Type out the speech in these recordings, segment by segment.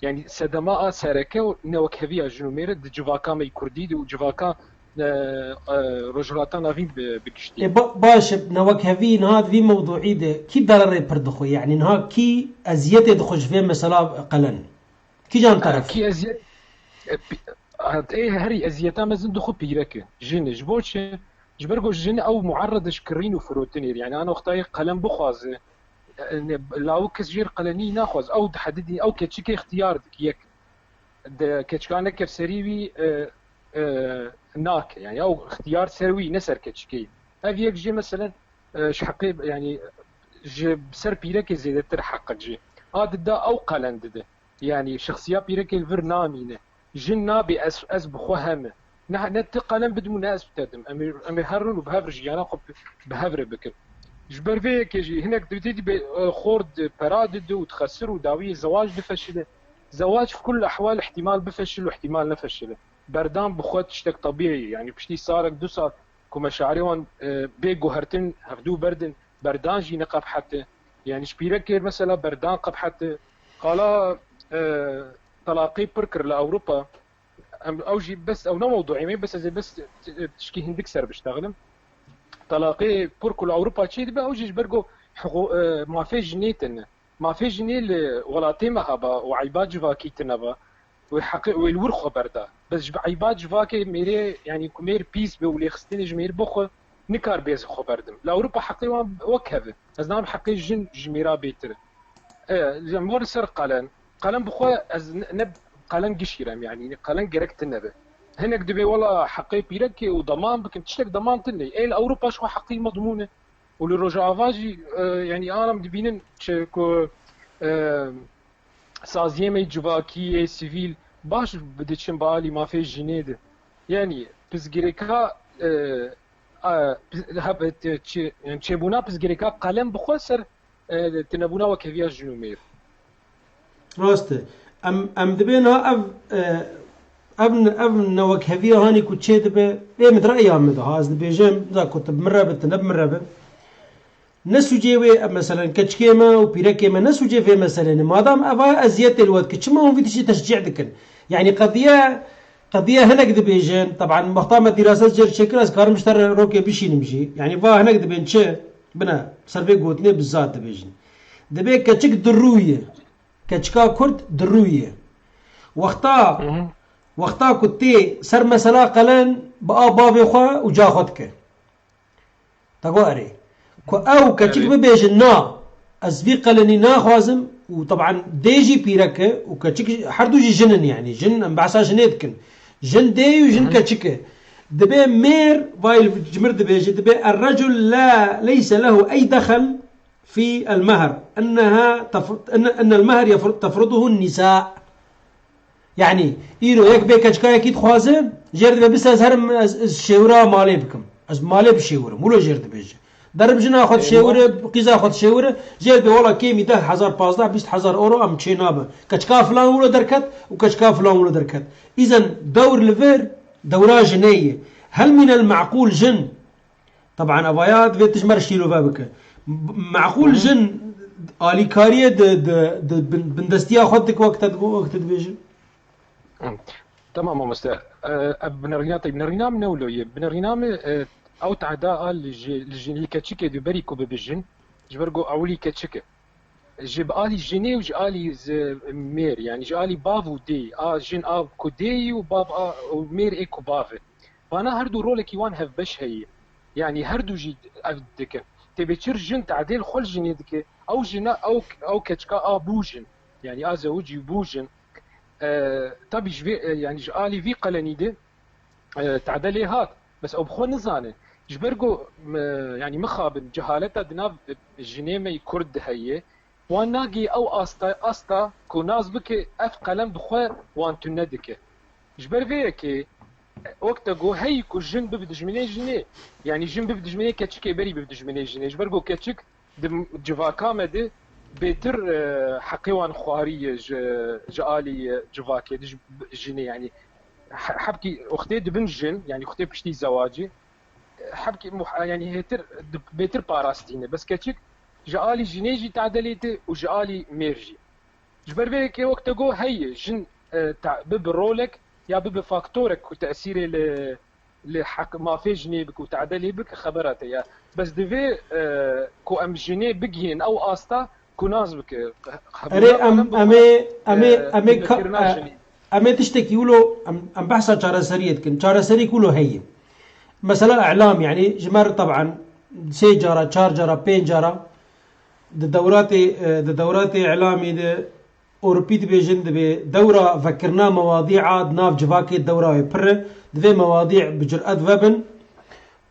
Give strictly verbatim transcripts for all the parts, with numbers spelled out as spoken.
Yani sedema a sereke û newekheviya jin û mêr e di civaka me yî kurdî de û civaka, e, e, Rojhilata Navîn bi, bi giştî. E, ba, baş e, newekhevî niha di vî mewduî de kî dererê pir dixwe? Yani niha kî eziyetê dixwe ji vê mesela qelen? Kîjan teref? Kî eziyet, e, pi-, hat, ê herî eziyeta mezin dixwe pîrek e. Jin e. Ji bo çi? Ji ber ku jin ew muerrid e ji kirîn û firotinê. Yani ana wextayê qelem bixwaze, e, ne, lawik kes jêr qelenî naxwaz. Ew dihedidî, ew keçikê ixtiyar dik, yek. De keçika nekev serî wî, e, e, nake. Yani ew ixtiyar ser wî, ne ser keçikê. Ev yek jê, meselen, e, ji heqê, yani ji ser pîrekê zêdetir heq e jê. A dida ew qelen dide. Yani şexsiya pîrekê li vir namîne. Jin nabê ez, ez bi xwe heme. Ne, ne ti qelem bidim û ne ez bi te dim. Em ê, em ê herin û bi hev re jiyana xwe bi, bi hev re bikin. Ji ber vê yekê jî hinek dibitî dibê, e, xor di pera didi û dixesir û dawiyê zewac difeşile. Zewac fi kul ehwal ihtimal bifeşil û ihtimal nefeşile. Berdan bi xwe tiştek tebîî ye. Yani piştî salek, du sal ku me şarê wan, e, bê guhertin hevdû berdin, berdan jî neqebhete. Yani ji pîrekê mesela berdan qebhete. Qala, e, telaqî pir kir li Ewropa. Em, ew jî bes, ew ne mewduê me, bes ez ê bes t-, t-, tişkî hindik ser biştexlim. Telaqê pir ku li Ewropa çê dibe, ew jî ji ber ku hiqû-, e, mafê jinê tune. Mafê jinê li welatê me heba û eyba civakî tune be. Wê heqê, wê li wir xwe berda. Bes ji eyba civakê mêrê, yani ku mêr pîs be û lêxistinê ji mêr bixwe, nikar bê ez xwe berdim. Li Ewropa heqê wan wek hev e. Ez nabim heqê jin ji mêra bêtir e. E, em werin ser qelen. Qelen bi xwe ez ne, ne qelen gişîrem, yani qelen gerek tune be. Hinek dibê wela heqê pîrekê û deman bikin, tiştek deman tune. Ê li Ewropa ji xwe heqî medmûn e. Û li Rojava jî, e, yani, anam dibînin çi ku, e, saziyê me civakî yê sivîl baş diçin bi alî mafê jinê de. Yani, pizgirêka, e, a, piz-, heb-, e, çi, yani, çêbûna pizgirêka qelem bi xwe ser, e, tunebûna wekheviya jin û mêr. Rast e. Em, em dibê niha ev, e, ev, ev newekheviya hanî ku çê dibe, ê min di reya min de ha, ez dibêjim, za ku tu bi min re be, tu ne bi min re be. Ne sûcê wê, e, meselen, keçikê me û pîrekê me ne sûcê vê meselê ne. Madam eva eziyetê li we dike, çima hûn vî tiştî teşcî dikin? Yani qediye, qediye hinek dibêjin, teban wexta me dîraset jê re çêkir, ez karim ji te re rokê bişînim jî. Yani va hinek dibên çi? Bine, ser vê gotinê bi zad dibêjin. Dibê keçik dirûye. Keçika Kurd dirûye. Wexta, Hı hı. wexta ku tê ser mesela qelen bi a bavê xwe û ca xwe dike. Te got erê. Ku ew keçik Erê. bibêjin na, ez vî qelenî naxwazim û teban dê jî pîrek e û keçik jî, herdu jî jin in yani. Jin, em behsa jinê dikin. Jin dê û jin Hı hı. keçik e. Dibê mêr, vay li cimir dibêje, dibê الرجل لا ليس له أي دخل في المهر، أنها تفر-، أن، أن المهر يفر-، تفرضه النساء. Yani, îro yek bê keçikayekî dixwaze, jê re dibê bise ez herim ez, ez şêwira malê bikim. Ez malê bişêwirim. Wilo jê re dibêje. Derim jina xwe dişêwire, qîza xwe dişêwire, jê re dibê wela kêmî deh hezar, pazdeh, bîst hezar euro em çê nabe. Keçika filan wilo derket û keçika filan wilo derket. Îzen dewr li vir, dewra jinê ye. Hel mînel meqûl jin. Teban evaya divê tu ji me re şîrove bike. B-, meqûl Hı hı. jin alîkariyê di, di, di bin, bindestiya xwe dike wek te digo, wek te dibêjin. Hı. Tamam mamoste. E, ev binerîna te, binerîna min ne wilo ye. Binerîna min, e, ew tehda a li ji, li jin, li keçikê di berî ku bibijin, ji ber ku ewilî keçik e. Ji bi alî jinê û ji alî z-, mêr, yani ji alî bav û dê, a jin a ku dê yî û bav a, û mêr ê ku bav e. Vana her du rolekî wan hevbeş heye. Yani her du jî ev dikin. Tê bê çir jin tadêl xwe li jinê dike. Ew jina, ew, ew keçika a bû jin. Yani a zewicî bû jin. E, tabî ji vê, e, yani ji alî vî qelenî de, e, tade lê hat. Bes ew bi xwe nizane. Ji ber ku, e, yani mixabin cehaleta di nav, e, jinê me yî Kurd de heye. Wan nagihî ew asta, asta ku nas bike ev qelem bi xwe wan tune dike. Ji ber vê yekê, wek te got, heyî ku jin bibe dijminê jinê, yanî jin bibe dijminê keçikê berî bibe dijminê jinê. Ji ber ku keçik di civaka me de bêtir, e, heqê wan xwarî ye ji, ji alî, e, civakê de ji jinê, yanî he-, hebkî wextê dibin jin, yanî wextê piştî zewacê, hebkî muh-, yanî hêtir, bêtir parastî ne. Bes keçik ji alî jinê jî tade lê te û ji alî mêr jî. Ji ber vê yekê wek te got heye, jin e, te, bibe rolek ya bibe faktorek ku tesîrê li, li heq mafê jinê bike û tade lê bike, xebera te ye. Bes divê e, ku em jinê bigihên ew asta ku nas bike. Erê, em, em ê, em ê, e, em ê ka-, e, em ê tiştekî wilo, em, em behsa çareseriyê dikin. Çareserî wilo heye. Mesela îlam, yanî ji me re, teban, sê cara, çar cara, pênc cara di dewratê, e, di dewratê îlamê de Ewropî dibêjin, dibê dewra vekirina mewadîa di nav civakê dewra wê pir e, divê mewadî bi curet vebin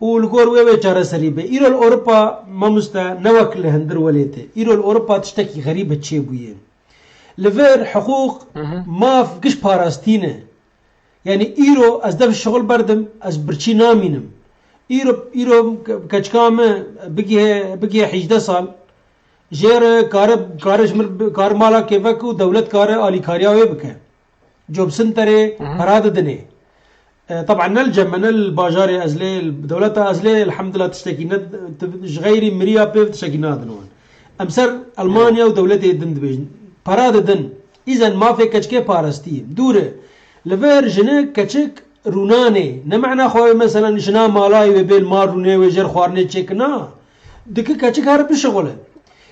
û li gor wê wê çareserî be. Îro li Ewropa, mamoste, ne wek li hundir welêt e. Îro li Ewropa tiştekî xerîb çêbûye. Li vir hiqûq, Hı hı. maf giş parastî ne. Yanî îro ez dev şixul berdim, ez birçî namînim. Îro, îro ke-, keçika me bigihê, bigihê hejdeh sal, jê re kare, kare ji min bi-, kare mala kêvek û dewlet kare alîkariya wê bike. Job Centerê Hı hı. para didinê. E, teban ne li cem me, ne li bajarê ez lê, li dewleta ez lê, elhamdulillah tiştekî ne, tu, ji xeyrî miriya pêv tiştekî nadin wan. Em ser Elmanya û dewletê din dibêjin. Para didin. Îzen mafê keçikê parastî. Dûr e. Li vir jinik keçik rûnanê. Ne mena xwe wê, mesela, jina malayê wê bê li mal rûnê, wê jêr xwarinê çêkir, na. Dike keçik here bişixule.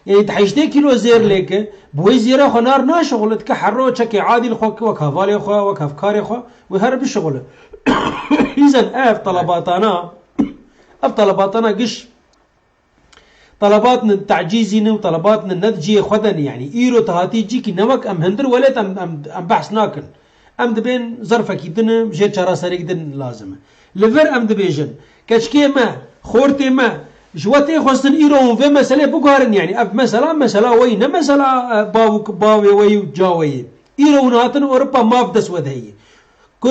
Yanî tu heştê kîlo zêr lê ke, bi wê zêra xwe nar naşixule, dike herro çekê adî li xwe, wek hevalê xwe, wek hevkarê xwe, wê here bişixule. Îzen ev telebatana, ev telebatana giş Telebat ne tecîzî ne û telebat ne, ne di cihê xwe de ne. Yanî îro tu hatî cîkî ne wek em hundir welêt em, em, em behs nakin. Em dibên zerfekî din e, jê çareserêk din lazim e. Li vir em dibêjin, keçikê me, xortê me, ji we tê xwestin îro hûn vê meselê biguherin. Yanî ev mesela, mesela weyî ne mesela, e, bav û k-, bavê weyî û ca weyî. Îro hûn hatin Ewropa maf dest we de heye. Ku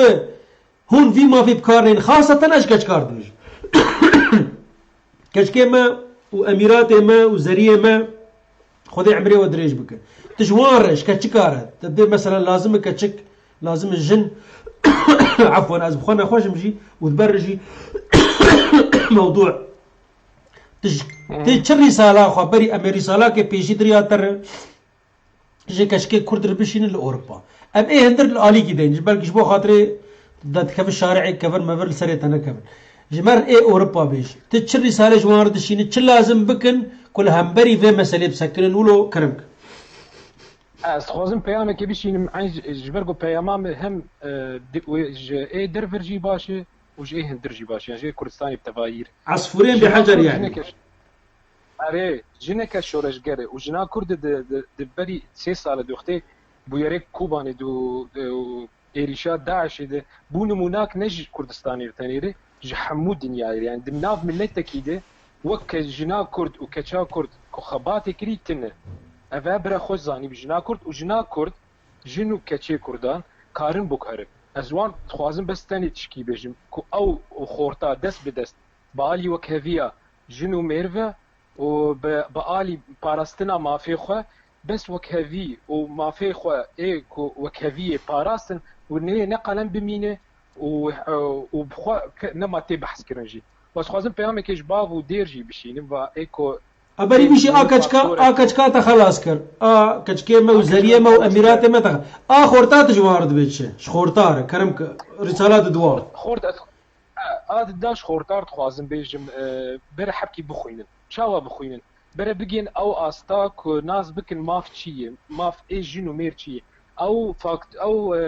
Hûn vî mafê bi kar neynin. Xaseten ez ji keçikar dibêjim. Keçikê me û emîratê me û zeriyê me, Xwedê emrê we dirêj bike. Tu ji wan re, ji keçika re, te dê mesela lazim e keçik, lazim e jin, efwen, ez bi xwe nexweş im jî û di ber re jî mewdû. Tu ji, tê çi rîsala xwe berî, em ê rîsalakê pêşî diriya te re, Ji keçikê Kurd re bişînin li Ewropa. Em ê hundir li alîkî deyin. Ji belkî ji bo xatirê de dikevin şari'ê kevir mevir li serê te nekevin. Ji me re ê Ewropa bêj. Tu çi rîsale ji wan re dişînî, çi lazim bikin ku li hemberî vê meselê bisekinin wilo kerem ke. Ez dixwazim peyamekê bişînim, eyn ji, ji ber ku peyama me hem, e, di, wê ji ê dervir jî baş e û ji ê hundir jî baş e. Yan ji ê Kurdistanê bi tevayî re. Esfûrên bêhecer yanî. Erê, jineke şoreşger e û jina Kurd di, di, di berî sê sale di wextê bûyerê Kobanê de û, û êrîşa DAIŞê de bû nimûnak ne ji Kurdistanê ve tenê re, ji hemû dinyayê re. Yani di nav miletekî de wek ke jina Kurd û keça Kurd ku xebatê kirî tune. Ev e bira xwe zanî bi jina Kurd û jina Kurd, jin û keçê Kurdan karin biguherin. Ez wan dixwazim bes tenê tişkî bêjim ku ew xorta dest bi dest bi alî wekheviya jin û mêr ve û bi, bi alî parastina mafê xwe, bes wekhevî û mafê xwe ê ku wekheviyê parastin û neyê ne qelem bimîne û, û bi xwe ke-, nema tê behs kirin jî. Û ez dixwazim peyamekê ji bav û dêr jî bişînim, va ê ku A berî bîşî a keçika, a keçika te xelas kir. A keçikê me û zeriyê me û emîratê me te xe-, a xorta tu ji wan re dibê çi? Ji xorta re, kerem ki, rîsala di dua. Xort ez, a di daş xortar dixwazim bêjim, e, bere hebkî bixwînin. Çawa bixwînin? Bere bigên ew asta ku nas bikin maf çi ye, maf ê jin û mêr çi ye. Ew fakt, ew, e,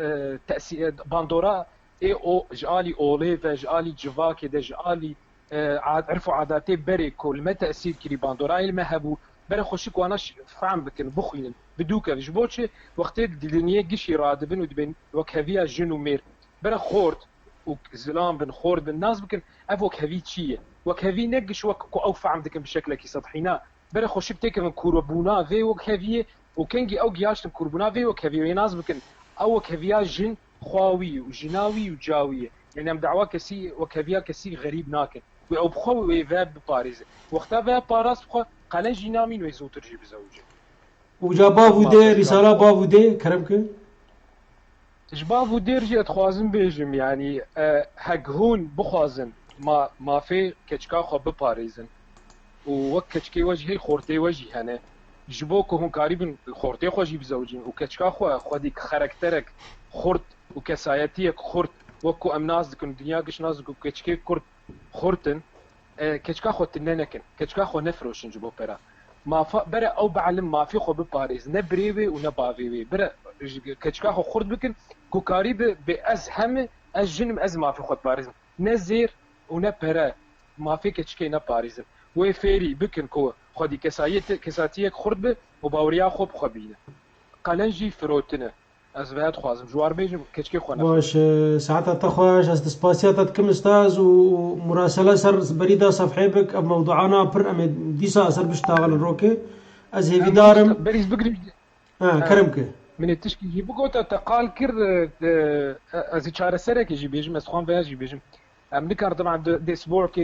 e, tesî-, e, bandora ê o, ji alî olê ve, ji alî civakê de, ji alî, e, ad-, erf û adatê berê ku li me tesîr kirî, bandorayê li me hebû, bere xweşik wana ş-, fehm bikin, bixwînin, bi dû kevin. Ji bo çi? Wextê di dinyê gişî radibin û dibên wekheviya jin û mêr, bere xort û zilam bin, xort bin, nas bikin, ev wekhevî çi ye? Wekhevî ne giş wek ku ew fehm dikin bi şeklekî sethî, na. Bere xweşik têkevin kûrbûna vê wekheviyê û kengî ew giyaştin kûrbûna vê wekheviyê, wê nas bikin, ew wekheviya jin xwa wî û jina wî û ca wî ye. Yanî em dawa kesî, wekheviya kesî xerîb nakin. Wê ew bi xwe wê ve biparêze. Wexta ve parast bi xwe qelen jî namîn wê zûtir jî bizewicin. Û ca bav û dê, rîsala bav û dê, kerem ki. Ji bav û dêr jî ez dixwazim bêjim, yanî, e, heg hûn bixwazin ma-, mafê keçika xwe biparêzin û wek keçikê we jî hey xortê we jî hene. Ji bo ku hûn karîbin xortê xwe jî bizewicin û keçika xwe, xwedî karakterek xurt û kesayetiyek xurt, wek ku em nas dikin, dinya giş nas dikin, keçikê kurd xurt in, e, keçika xwe tune nekin, keçika xwe nefiroşin ji bo pera. Mafa, bere ew bielin mafê xwe biparêz, ne birê wê û ne bavê wê. Bire ji, keçika xwe xurt bikin ku karî bi, bê ez heme, ez jinim, ez mafê xwe diparêzim. Ne zêr û ne pere mafê keçikê neparêzin. Wê fêrî bikin ku xwedî kesayet-, kesatiyek xurt bi û baweriya xwe bi xwe bîne. Qelen jî firotine. Ez vê dixwazim. Ji wan bêjim keçikê xwe nefirot. Baş, e, saeta te xweş, ez spasiya te dikim, ustaz, û, û murasele ser berî de sefhê bik, ev mewduana pir em ê dîsa ser biştaxilin rokê. Ez hêvîdar im. Berîz bigrim. Ha, kerem ke. Min ê tişkî jî bigota, te qal kir, e, e, ez ê çareserekê jî bêjim, ez dixwam vêya jî bêjim. Em nikarin, teban, di-, destborkê